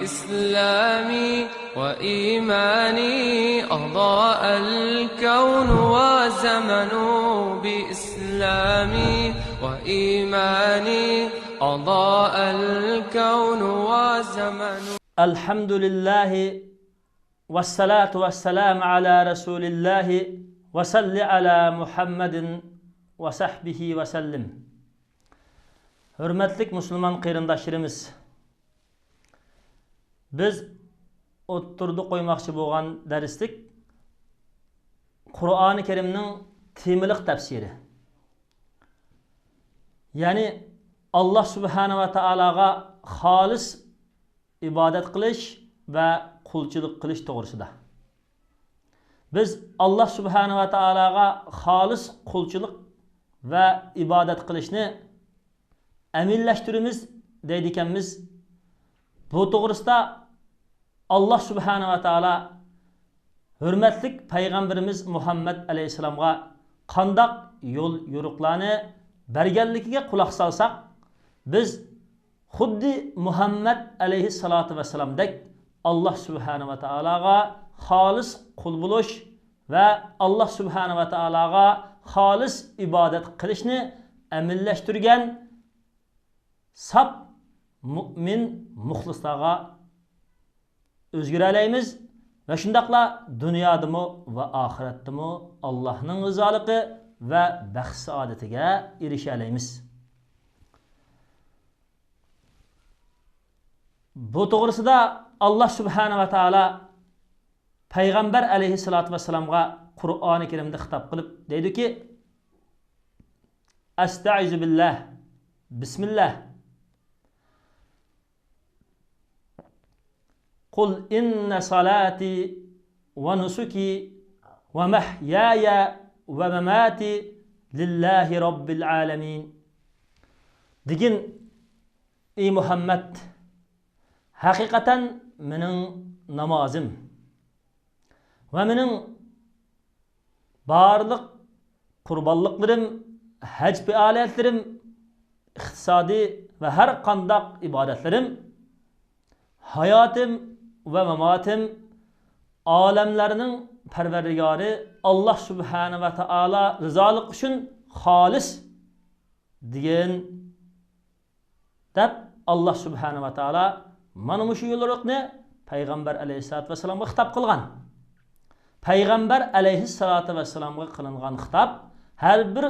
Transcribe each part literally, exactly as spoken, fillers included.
إسلامي وإيماني أضاء الكون وزمن. بإسلامي وإيماني أضاء الكون وزمن. الحمد لله والصلاة والسلام على رسول الله وصل على محمد وصحبه وسلم. ھۆرمەتلىك مۇسۇلمان قېرىنداشلىرىمىز، بىز ئوتتۇرىدا قويماقچى بولغان دەرسلىك قۇرئانى كەرىمنىڭ تېمىلىق تەپسىرى. يەنى ئاللا سۇبھانە ۋە تائالاغا خالىس ئىبادەت قىلىش ۋە قۇلچىلىق قىلىش توغرىسىدا. بىز ئاللا سۇبھانە ۋە تائالاغا خالىس قۇلچىلىق ۋە ئىبادەت قىلىشنى ئەمەلىيلەشتۈرىمىز دەيدىكەنمىز. بۇ توغرىسىدا ئاللا سۇبھانە ۋە تائالا ھۆرمەتلىك پەيغەمبىرىمىز مۇھەممەد ئەلەيھىسسالامغا قانداق يول يورۇقلارنى بەرگەنلىكىگە قۇلاق سالساق، بىز خۇددى مۇھەممەد ئەلەيھىسسالاتۇ ۋەسسالامدەك ئاللا سۇبھانە ۋە تائالاغا خالىس قۇل بولۇش ۋە ئاللا سۇبھانە ۋە تائالاغا خالىس ئىبادەت قىلىشنى ئەمەلىيلەشتۈرگەن ساپ مۇئمىن مۇخلىسلارغا ئۆزگىرەلەيمىز ۋە شۇنداقلا دۇنيادىمۇ ۋە ئاخىرەتتىمۇ ئاللانىڭ رىزالىقى ۋە بەخت سائادىتىگە ئېرىشەلەيمىز. بۇ توغرىسىدا ئاللا سۇبھانە ۋە تائالا پەيغەمبەر ئەلەيھىسسالاتۇ ۋەسسالامغا قۇرئانى كەرىمدە خىتاب قىلىپ دەيدۇكى، ئەستەئىزۇ بىللاھ، بىسمىللاھ. قل إن صلاتي ونسكي ومحياي ومماتي لله رب العالمين. دېگىن، ئى مۇھەممەد، ھەقىقەتەن مېنىڭ نامازىم ۋە مېنىڭ بارلىق قۇربانلىقلىرىم، ھەج پائالىيەتلىرىم، ئىقتىسادىي ۋە ھەر قانداق ئىبادەتلىرىم، ھاياتىم ۋە ماماتىم ئالەملەرنىڭ پەرۋەردىگارى ئاللا سۇبھانە ۋە تائالا رىزالىقى ئۈچۈن خالىس دېگىن، دەپ، ئاللا سۇبھانە ۋە تائالا مانا مۇشۇ يوليورۇقنى پەيغەمبەر ئەلەيھىسسالاتۇ ۋەسسالامغا خىتاب قىلغان. پەيغەمبەر ئەلەيھىسسالاتۇ ۋەسسالامغا قىلىنغان خىتاب ھەر بىر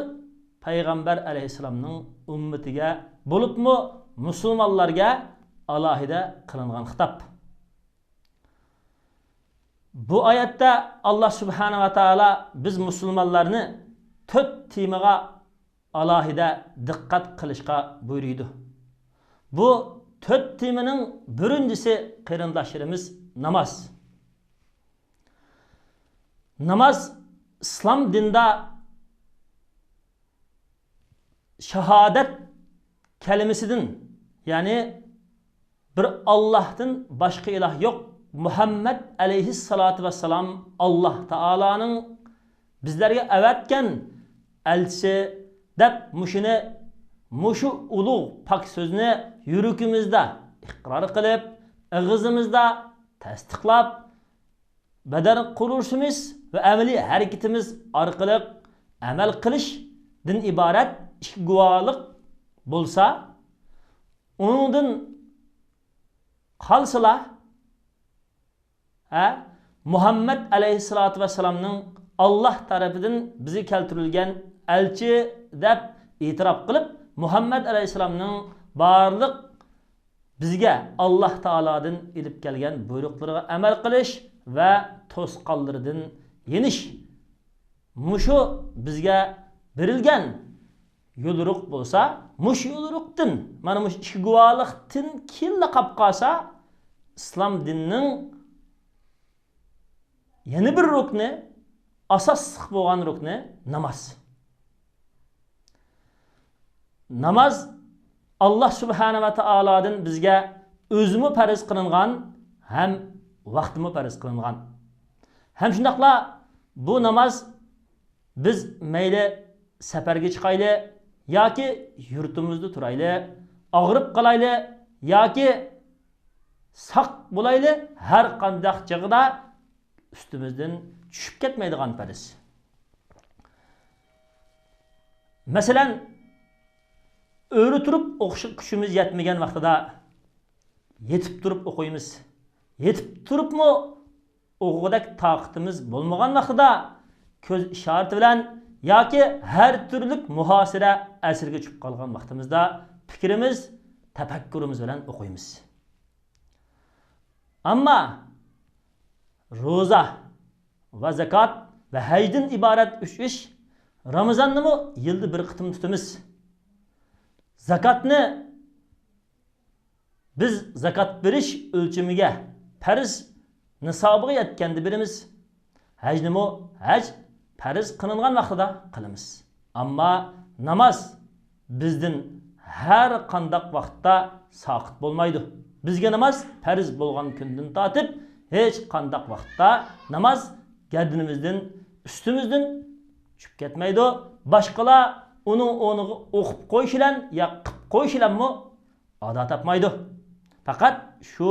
پەيغەمبەر ئەلەيھىسسالامنىڭ ئۈممىتىگە، بولۇپمۇ مۇسۇلمانلارغا ئالاھىدە قىلىنغان خىتاب. بۇ ئايەتتە ئاللا سۇبھانە ۋە تائالا بىز مۇسۇلمانلارنى تۆت تېمىغا ئالاھىدە دىققەت قىلىشقا بۇيرۇيدۇ. بۇ تۆت تېمىنىڭ بىرىنچىسى، قېرىنداشلىرىمىز، ناماز. ناماز ئىسلام دىنىدا شاھادەت كەلىمىسىدىن، يەنى بىر ئاللاھتىن باشقا ئىلاھ يوق، مۇھەممەد ئەلەيھىسسالاتۇ ۋەسسالام ئاللاھ تائالانىڭ بىزلەرگە ئەۋەتكەن ئەلچىسى دەپ، مۇشۇنى، مۇشۇ ئۇلۇغ پاك سۆزنى يۈرىكىمىزدە ئىقرار قىلىپ، ئېغىزىمىزدا تەستىقلاپ، بەدەن قۇرۇلۇشىمىز ۋە ئەمەلىي ھەرىكىتىمىز ئارقىلىق ئەمەل قىلىشتىن ئىبارەت ئىككى گۇۋاھلىق بولسا، ئۇنىڭدىن قالسىلا، ھە، مۇھەممەد ئەلەيھىسسالاتۇ ۋەسسالامنىڭ ئاللاھ تەرىپىدىن بىزگە كەلتۈرۈلگەن ئەلچى دەپ ئېتىراپ قىلىپ، مۇھەممەد ئەلەيھىسسالامنىڭ بارلىق بىزگە ئاللاھ تائالادىن ئېلىپ كەلگەن بۇيرۇقلىرىغا ئەمەل قىلىش ۋە توسقانلىرىدىن يېنىش، مۇشۇ بىزگە بېرىلگەن يوليورۇق بولسا، مۇشۇ يوليورۇقتىن، مانا مۇشۇ ئىككى گۇۋاھلىقتىن كېيىنلا قاپ قالسا، ئىسلام دىنىنىڭ يەنە بىر رۇكنى، ئاساسلىق بولغان رۇكنى ناماز. ناماز ئاللاھ سۇبھانە ۋە تائالادىن بىزگە ئۆزىمۇ پەرز قىلىنغان ھەم ۋاقتىمۇ پەرز قىلىنغان. ھەم شۇنداقلا بۇ ناماز بىز مەيلى سەپەرگە چىقايلى ياكى يۇرتىمىزدا تۇرايلى، ئاغرىپ قالايلى ياكى ساق بولايلى، ھەر قانداق چېغىدا ئۈستىمىزدىن چۈشۈپ كەتمەيدىغان پەرز. مەسىلەن، ئۆرە تۇرۇپ ئوقۇشقا كۈچىمىز يەتمىگەن ۋاقتىدا يېتىپ تۇرۇپ ئوقۇيمىز. يېتىپ تۇرۇپمۇ ئوقۇغۇدەك تاقىتىمىز بولمىغان ۋاقتىدا كۆز ئىشارىتى بىلەن ياكى ھەر تۈرلۈك مۇھاسىرە ئەسىرىگە چۈشۈپ قالغان ۋاقتىمىزدا پىكرىمىز، تەپەككۇرىمىز بىلەن ئوقۇيمىز. ئەمما روزا ۋە زاكات ۋە ھەجدىن ئىبارەت ئۈچ ئىش، رامىزاننىمۇ يىلدا بىر قېتىم تۇتىمىز. زاكاتنى بىز زاكات بېرىش ئۆلچىمىگە، پەرز نىسابىغا يەتكەندە بېرىمىز. ھەجنىمۇ ھەج پەرز قىلىنغان ۋاقتىدا قىلىمىز. ئەمما ناماز بىزدىن ھەر قانداق ۋاقىتتا ساقىت بولمايدۇ. بىزگە ناماز پەرز بولغان كۈندىن تارتىپ ھېچ قانداق ۋاقىتتا ناماز گەردىنىمىزدىن، ئۈستىمىزدىن چۈشۈپ كەتمەيدۇ. باشقىلار ئۇنىڭ ئورنىغا ئوقۇپ قويۇش بىلەن يا قىپ قويۇش بىلەنمۇ ئادا تاپمايدۇ. پەقەت شۇ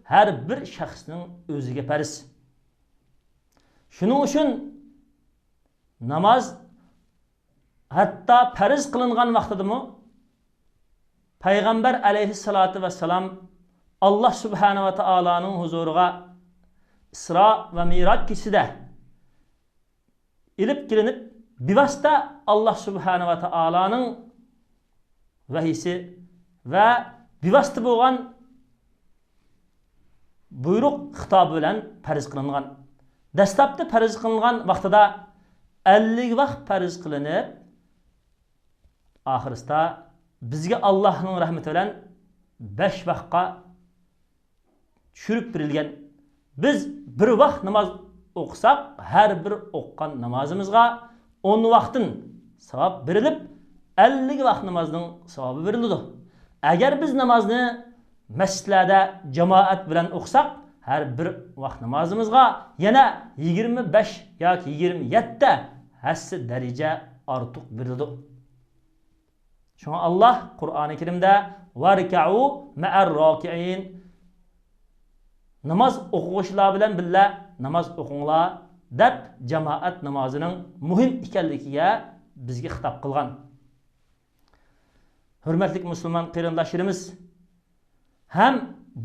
ھەر بىر شەخسنىڭ ئۆزىگە پەرز. شۇنىڭ ئۈچۈن ناماز ھەتتا پەرز قىلىنغان ۋاقتىدىمۇ پەيغەمبەر ئەلەيھىسسالاتۇ ۋەسسالام ئاللاھ سۇبھانەھۇ ۋە تائالانىڭ ھۇزۇرىغا ئىسرا ۋە مىراج كېچىسىدە ئېلىپ كېلىنىپ، بىۋاسىتە ئاللاھ سۇبھانەھۇ ۋە تائالانىڭ ۋەھىيسى ۋە بىۋاسىتە بولغان بۇيرۇق خىتابى بىلەن پەرز قىلىنغان. دەسلەپتە پەرز قىلىنغان ۋاقتىدا ئەللىك ۋاق پەرز قىلىنىپ، ئاخىرسىدا بىزگە ئاللاھنىڭ رەھمىتى بىلەن بەش ۋاققا چۈشۈرۈپ بېرىلگەن. بىز بىر ۋاق ناماز ئوقۇساق، ھەر بىر ئوقۇغان نامازىمىزغا ئون ۋاقتىن ساۋاب بېرىلىپ، ئەللىك ۋاق نامازنىڭ ساۋابى بېرىلىدۇ. ئەگەر بىز نامازنى مەسچىتلەردە جامائەت بىلەن ئوقۇساق، ھەر بىر ۋاق نامازىمىزغا يەنە يىگىرمە بەش ياكى يىگىرمە يەتتە ھەسسە دەرىجە ئارتۇق بېرىلىدۇ. شۇڭا ئاللاھ قۇرئانى كەرىمدە «ۋەركەئۇ مەئەر راكىئىن»، ناماز ئوقۇغۇچىلار بىلەن بىللە ناماز ئوقۇڭلار، دەپ جامائەت نامازىنىڭ مۇھىم ئىكەنلىكىگە بىزگە خىتاب قىلغان. ھۆرمەتلىك مۇسۇلمان قېرىنداشلىرىمىز، ھەم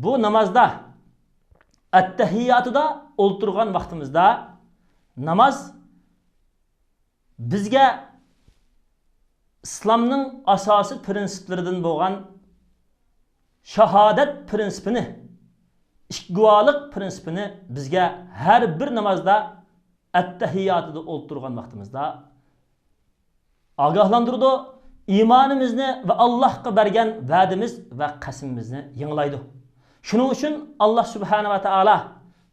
بۇ نامازدا، ئەتتەھىياتىدا ئولتۇرغان ۋاقتىمىزدا ناماز بىزگە ئىسلامنىڭ ئاساسىي پىرىنسىپلىرىدىن بولغان شاھادەت پىرىنسىپىنى، ئىككى گۇۋاھلىق پىرىنسىپىنى بىزگە ھەر بىر نامازدا، ئەتتەھىياتىدا ئولتۇرغان ۋاقتىمىزدا ئاگاھلاندۇرىدۇ، ئىمانىمىزنى ۋە ئاللاھقا بەرگەن ۋەدىمىز ۋە قەسىمىمىزنى يېڭىلايدۇ. شۇنىڭ ئۈچۈن ئاللاھ سۇبھانەھۇ ۋە تائالا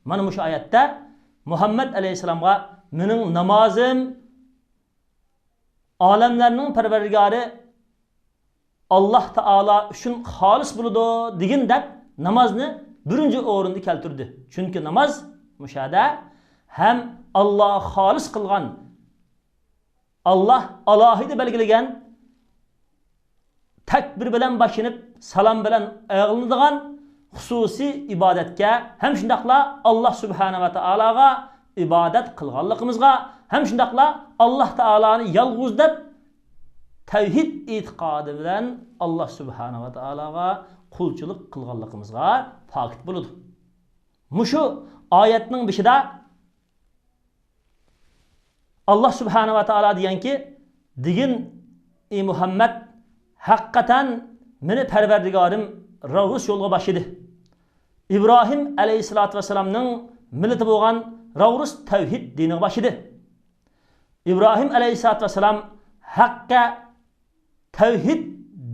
مانا مۇشۇ ئايەتتە مۇھەممەد ئەلەيھىسسالامغا، «مېنىڭ نامازىم ئالەملەرنىڭ پەرۋەردىگارى ئاللاھ تائالا ئۈچۈن خالىس بولىدۇ» دېگىن، دەپ نامازنى بىرىنچى ئورۇندا كەلتۈردى. چۈنكى ناماز مۇشۇ يەردە ھەم ئاللاھقا خالىس قىلغان، ئاللاھ ئالاھىدە بەلگىلىگەن، تەكبىر بىلەن باشلىنىپ، سالام بىلەن ئاياغلىنىدىغان خۇسۇسىي ئىبادەتكە، ھەم شۇنداقلا ئاللاھ سۇبھانەھۇ ۋە تائالاغا ئىبادەت قىلغانلىقىمىزغا، ھەم شۇنداقلا ئاللاھ تائالانى يالغۇز دەپ، تەۋھىد ئېتىقادى بىلەن ئاللاھ سۇبھانەھۇ ۋە تائالاغا قۇلچىلىق قىلغانلىقىمىزغا پاكىت بولىدۇ. مۇشۇ ئايەتنىڭ بېشىدا ئاللاھ سۇبھانەھۇ ۋە تائالا دېگەنكى، دېگىن، ئى مۇھەممەد، ھەقىقەتەن مېنى پەرۋەردىگارىم راۋۇرۇس يولغا باشلىدى. ئىبراھىم ئەلەيھىسسالاتۇ ۋەسسالامنىڭ مىللىتى بولغان راۋۇرۇس تەۋھىد دىنىغا باشلىدى. ئىبراھىم ئەلەيھىسسالاتۇ ۋەسسالام ھەققە تەۋھىد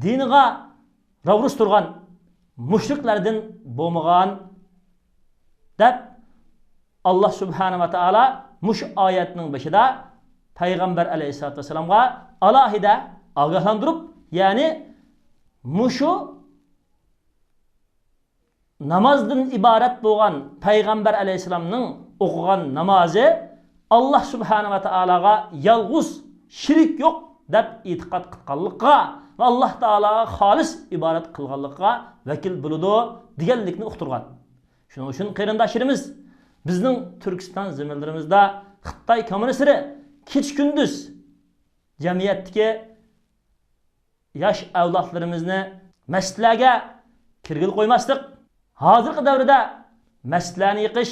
دىنىغا راۋۇرۇس تۇرغان، مۇشرىكلەردىن بولمىغان، دەپ، ئاللاھ سۇبھانەھۇ ۋە تائالا مۇشۇ ئايەتنىڭ بېشىدا پەيغەمبەر ئەلەيھىسسالاتۇ ۋەسسالامغا ئالاھىدە ئاگاھلاندۇرۇپ، يەنى مۇشۇ نامازدىن ئىبارەت بولغان پەيغەمبەر ئەلەيھىسسالامنىڭ ئوقۇغان نامازى ئاللاھ سۇبھانەھۇ ۋە تائالاغا يالغۇز، شېرىك يوق دەپ ئېتىقاد قىلغانلىقىغا ۋە ئاللاھ تائالاغا خالىس ئىبادەت قىلغانلىقىغا ۋەكىل بولىدۇ دېگەنلىكنى ئۇقتۇرغان. شۇنىڭ ئۈچۈن قېرىنداشلىرىمىز، بىزنىڭ تۈركىستان زېمىنلىرىمىزدا خىتاي كوممۇنىستلىرى كېچە-كۈندۈز جەمئىيەتتىكى ياش ئەۋلادلىرىمىزنى مەسچىتلەرگە كىرگىلى قويماسلىق، ھازىرقى دەۋردە مەسچىتلەرنى يېقىش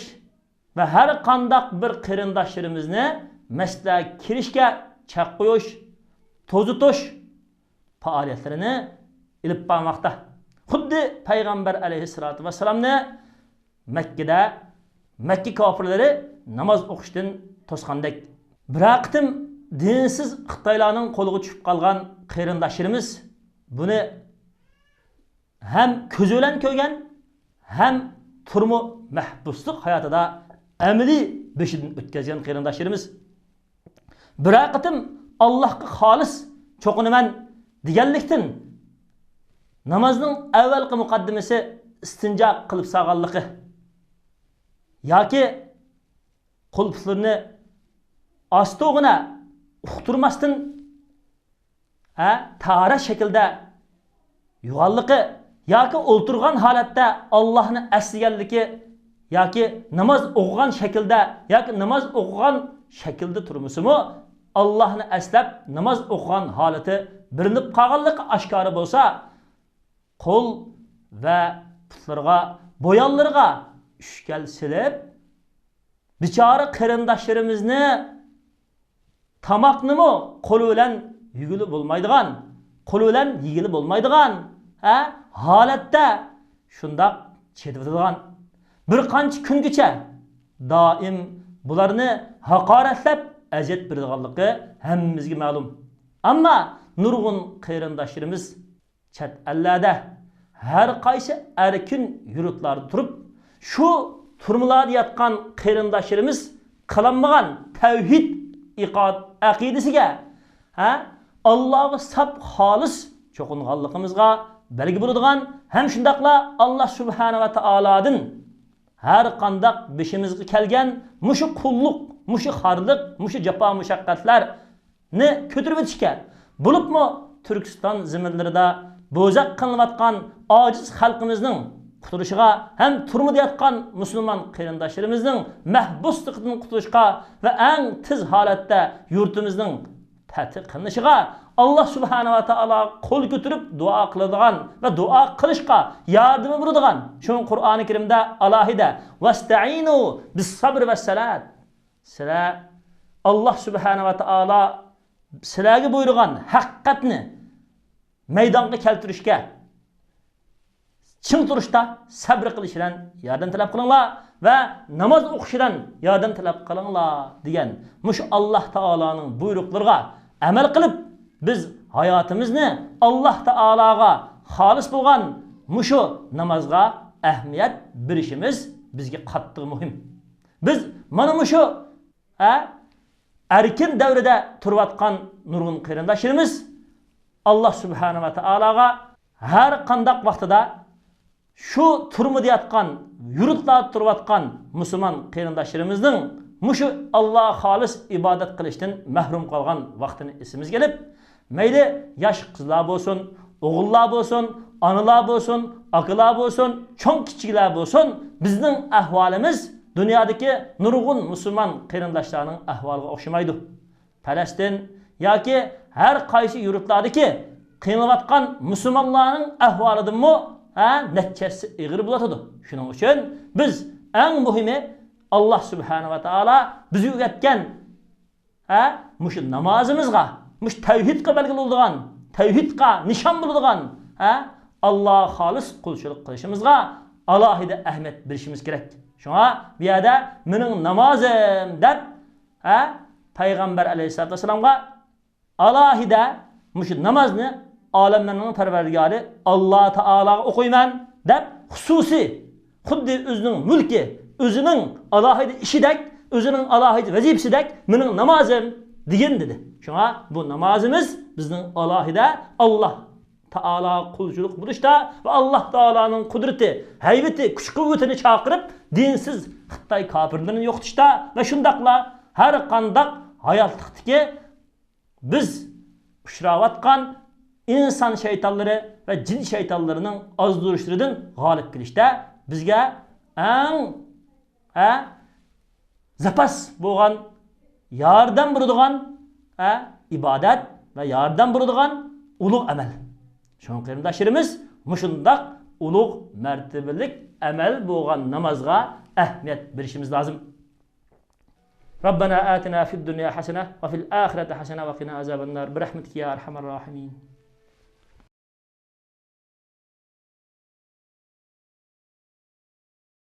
ۋە ھەر قانداق بىر قېرىنداشلىرىمىزنى مەسچىتلەرگە كىرىشكە چەك قويۇش، توزۇتۇش پائالىيەتلىرىنى ئېلىپ بارماقتا. خۇددى پەيغەمبەر ئەلەيھىسسالاتۇ ۋەسسالامنى مەككىدە، مەككە كاپىرلىرى ناماز ئوقۇشتىن توسقاندەك. بىرەر قېتىم دىنسىز خىتايلارنىڭ قولىغا چۈشۈپ قالغان قېرىنداشلىرىمىز بۇنى ھەم كۆزى بىلەن كۆرگەن، ھەم تۈرمە مەھبۇسلۇق ھاياتىدا ئەمەلىي بېشىدىن ئۆتكۈزگەن قېرىنداشلىرىمىز. بىرەر قېتىم ئاللاھقا خالىس چوقۇنىمەن دېگەنلىكتىن، نامازنىڭ ئەۋۋەلقى مۇقەددىمىسى ئىستىنجا قىلىپ سالغانلىقى ياكى قول-پۇتلىرىنى ئاستىغىنە ئۇقتۇرماستىن، ھە، تاھارەت شەكلىدە يۇغانلىقى ياكى ئولتۇرغان ھالەتتە ئاللاھنى ئەسلىگەنلىكى ياكى ناماز ئوقۇغان شەكىلدە ياكى ناماز ئوقۇغان شەكىلدە تۇرمىسىمۇ، ئاللاھنى ئەسلەپ ناماز ئوقۇغان ھالىتى بىلىنىپ قالغانلىقى ئاشكارا بولسا، قول ۋە پۇتلىرىغا، بويۇنلىرىغا ئۈشكەل سېلىپ، بىچارە قېرىنداشلىرىمىزنى تاماقنىمۇ قولى بىلەن يېگىلى بولمايدىغان، قولى بىلەن يېگىلى بولمايدىغان، ھە، ھالەتتە شۇنداق چېتىۋېتىدىغان، بىر قانچە كۈنگىچە دائىم بۇلارنى ھاقارەتلەپ ئەزىيەت بېرىدىغانلىقى ھەممىمىزگە مەلۇم. ئەمما نۇرغۇن قېرىنداشلىرىمىز چەت ئەللەردە، ھەر قايسى ئەركىن يۇرتلاردا تۇرۇپ، شۇ تۈرمىلەردە ياتقان قېرىنداشلىرىمىز قىلالمىغان تەۋھىد ئېتىقاد ئەقىدىسىگە، ھە، ئاللاغا ساپ خالىس چوقۇنغانلىقىمىزغا بەلگە بولىدىغان ھەم شۇنداقلا ئاللا سۇبھانە ۋە تائالادىن ھەر قانداق بېشىمىزغا كەلگەن مۇشۇ قۇللۇق، مۇشۇ خارلىق، مۇشۇ جاپا مۇشەققەتلەرنى كۆتۈرۈۋېتىشكە، بولۇپمۇ تۈركىستان زېمىنلىرىدا بوزەك قىلىنىۋاتقان ئاجىز خەلقىمىزنىڭ قۇتۇلۇشىغا ھەم تۈرمىدە ياتقان مۇسۇلمان قېرىنداشلىرىمىزنىڭ مەھبۇسلۇقىدىن قۇتۇلۇشقا ۋە ئەڭ تېز ھالەتتە يۇرتىمىزنىڭ پەتھى قىلىنىشىغا ئاللا سۇبھانە ۋە تائالاغا قول كۆتۈرۈپ دۇئا قىلىدىغان ۋە دۇئا قىلىشقا ياردىمى بولىدىغان. شۇڭا قۇرئانى كەرىمدە ئالاھىدە، ۋەستەئىنۇ بىسسەبرى ۋەسسالات. سىلەر ئاللا سۇبھانە ۋە تائالا سىلەرگە بۇيرۇغان ھەقىقەتنى مەيدانغا كەلتۈرۈشكە، چىڭ تۇرۇشتا سەبرى قىلىش بىلەن ياردەم تەلەپ قىلىڭلار ۋە ناماز ئوقۇش بىلەن ياردەم تەلەپ قىلىڭلار دېگەن مۇشۇ ئاللا تائالانىڭ بۇيرۇقلىرىغا ئەمەل قىلىپ، بىز ھاياتىمىزنى ئاللا تائالاغا خالىس بولغان مۇشۇ نامازغا ئەھمىيەت بېرىشىمىز بىزگە قاتتىق مۇھىم. بىز مانا مۇشۇ ھە؟ ئەركىن دەۋرىدە تۇرۇۋاتقان نۇرغۇن قېرىنداشلىرىمىز ئاللا سۇبھانە ۋە تائالاغا ھەر قانداق ۋاقتىدا شۇ تۈرمىدە ياتقان، يۇرتلاردا تۇرۇۋاتقان مۇسۇلمان قېرىنداشلىرىمىزنىڭ مۇشۇ ئاللاغا خالىس ئىبادەت قىلىشتىن مەھرۇم قالغان ۋاقتىنى ئېسىمىزگە ئېلىپ، مەيلى ياش قىزلار بولسۇن، ئوغۇللار بولسۇن، ئانىلار بولسۇن، ئاكىلار بولسۇن، چوڭ كىچىكلەر بولسۇن، بىزنىڭ ئەھۋالىمىز دۇنيادىكى نۇرغۇن مۇسۇلمان قېرىنداشلارنىڭ ئەھۋالىغا ئوخشىمايدۇ. پەلەستىن ياكى ھەر قايسى يۇرتلاردىكى قىينىلىۋاتقان مۇسۇلمانلارنىڭ ئەھۋالىدىنمۇ، ھە، نەچچە ھەسسە ئېغىر بولۇۋاتىدۇ. شۇنىڭ ئۈچۈن بىز ئەڭ مۇھىمى ئاللا سۇبھانە ۋە تائالا بىزگە ئۆگەتكەن، ھە، مۇشۇ نامازىمىزغا، مۇشۇ تەۋھىدقا بەلگىلى بولىدىغان، تەۋھىدقا نىشان بولىدىغان، ھە، ئاللاغا خالىس قۇلچىلىق قىلىشىمىزغا ئالاھىدە ئەھمىيەت بېرىشىمىز كېرەك. شۇڭا بۇ يەردە مېنىڭ نامازىم دەپ، ھە، پەيغەمبەر ئەلەيھىسسالاتۇ ۋەسسالامغا ئالاھىدە مۇشۇ نامازنى ئالەملەرنىڭ پەرۋەردىگارى ئاللا تائالاغا ئوقۇيمەن دەپ خۇسۇسىي، خۇددى ئۆزىنىڭ مۈلكى، ئۆزىنىڭ ئالاھىدە ئىشىدەك، ئۆزىنىڭ ئالاھىدە ۋەزىپىسىدەك مېنىڭ نامازىم دېگىن دېدى. شۇڭا بۇ نامازىمىز بىزنىڭ ئالاھىدە ئاللا تائالاغا قۇلچىلىق بولۇشتا ۋە ئاللا تائالانىڭ قۇدرىتى، ھەيۋىتى، كۈچ-قۇۋۋىتىنى چاقىرىپ، دىنسىز خىتاي كاپىرلىرىنى يوقىتىشتا ۋە شۇنداقلا ھەر قانداق ھاياتلىقتىكى بىز ئۇچراۋاتقان ئىنسان شەيتانلىرى ۋە جىن شەيتانلىرىنىڭ ئازدۇرۇشلىرىدىن غالىب كېلىشتە بىزگە ئەڭ، ھە، زاپاس بولغان، ياردەم بېرىدىغان، ھە، ئىبادەت ۋە ياردەم بېرىدىغان ئۇلۇغ ئەمەل. شۇڭا قېرىنداشلىرىمىز، مۇشۇنداق ئۇلۇغ مەرتىۋىلىك ئەمەل بولغان نامازغا ئەھمىيەت بېرىشىمىز لازىم. ربنا آتنا في الدنيا حسنة وفي الآخرة حسنة وقنا عذاب النار برحمتك يا أرحم الراحمين.